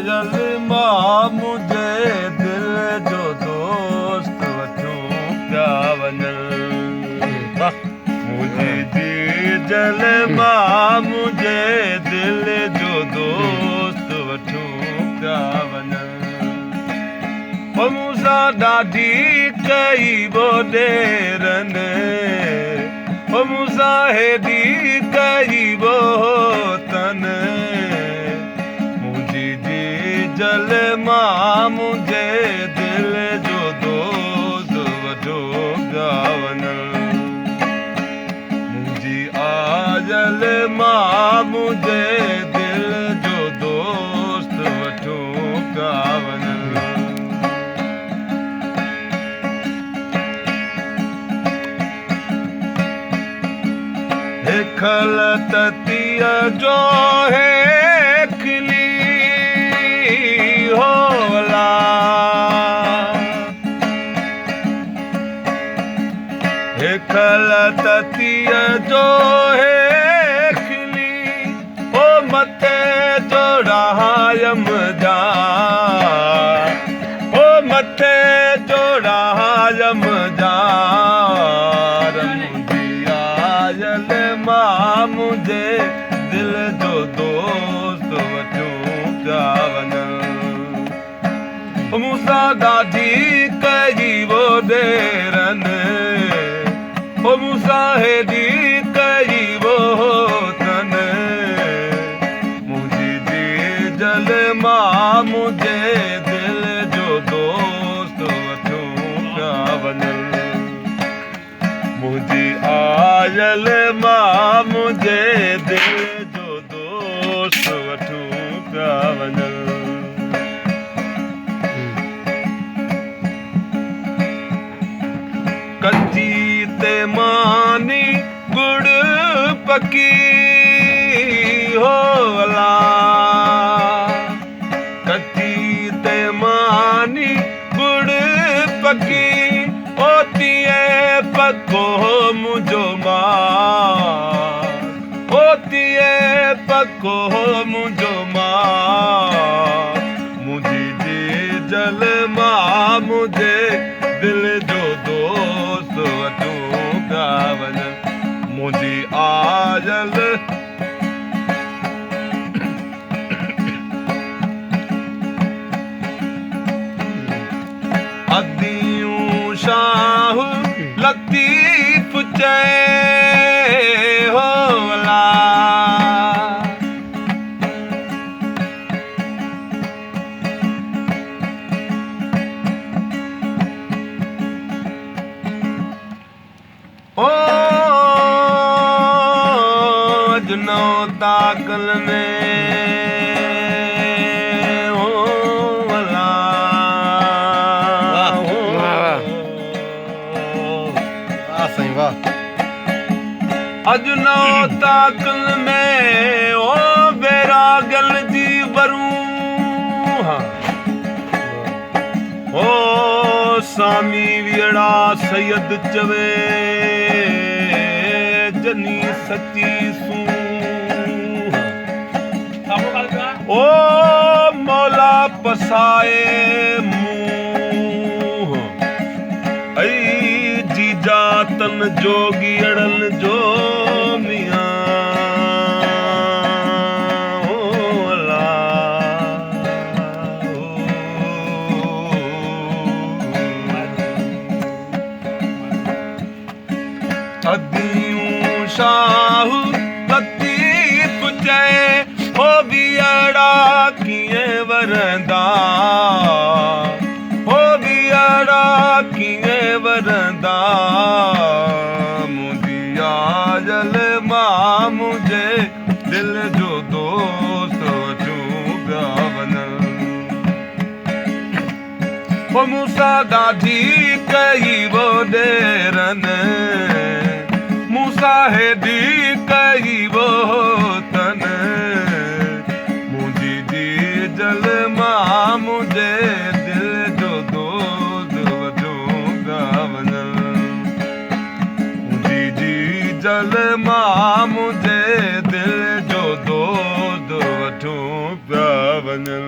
آيل مان منهنجي دل جو دوست وٺون پيا وڃن. منهنجي جيجل مان منهنجي دل جو دوست وٺون پيا وڃن. او مون سان ڏاڍي ڪئي ٻوڏيرن، او مون سان هيڏي ڪئي ٻوتن. منهنجي جيجل مان منهنجي دل جو دوست وٺو پيا وڃن. منهنجي آيل مان منهنجي دل جو دوست وٺو پيا وڃن. هي کل تتيء جو هيکلي هولا، هي کل تتيء جو هيکلي، او مٿي جوڙايم جا، او مٿي جوڙايم جار. منهنجي آيل مان منهنجي دل جو دوست وٺون پيا وڃن. مون سان ڏاڍي ڪئي ٻوڏيرن، او مون سان هيڏي ڪئي ٻوتن. منهنجي جيجل مان منهنجي دل جو دوست وٺون پيا وڃن. منهنجي آيل مان منهنجي دل جو دوست وٺون پيا وڃن. ڪچي تي ماني ڳڙ پڪي هولا، ڪچي تي ماني ڳڙ پڪي، او تيئن پڪو منهنجو مان، او تيئن پڪو منهنجو مان. منهنجي جيجل مان منهنجي دل جو دوست وٺون پيا وڃن. منهنجي آيل اديون شاهه لطيف چئي هولا، او اڄ نو تاڪل ۾ او ولا. واهه واهه واهه سائين واهه. اڄ نو تاڪل ۾ او ويراڳل جي ورون، او سامي ويڙا سيد چوي جني سچي سون. او مولا پسائي منهن اي جيجا تن جوڳيئڙن جو ميان. اديون شاهه لطيف چئي هو ويئڙا ڪيئن ورندا، هو ويئڙا ڪيئن ورندا. منهنجي آيل مان منهنجي دل جو دوست وٺون پيا وڃن. او مون سان ڏاڍي ڪئي ٻوڏيرن، مون سان هيڏي ڪئي ٻوتن. منهنجي جيجل مان منهنجي دل جو دوست وٺون پيا وڃن. منهنجي جيجل مان منهنجي دل جو دوست وٺون پيا وڃن.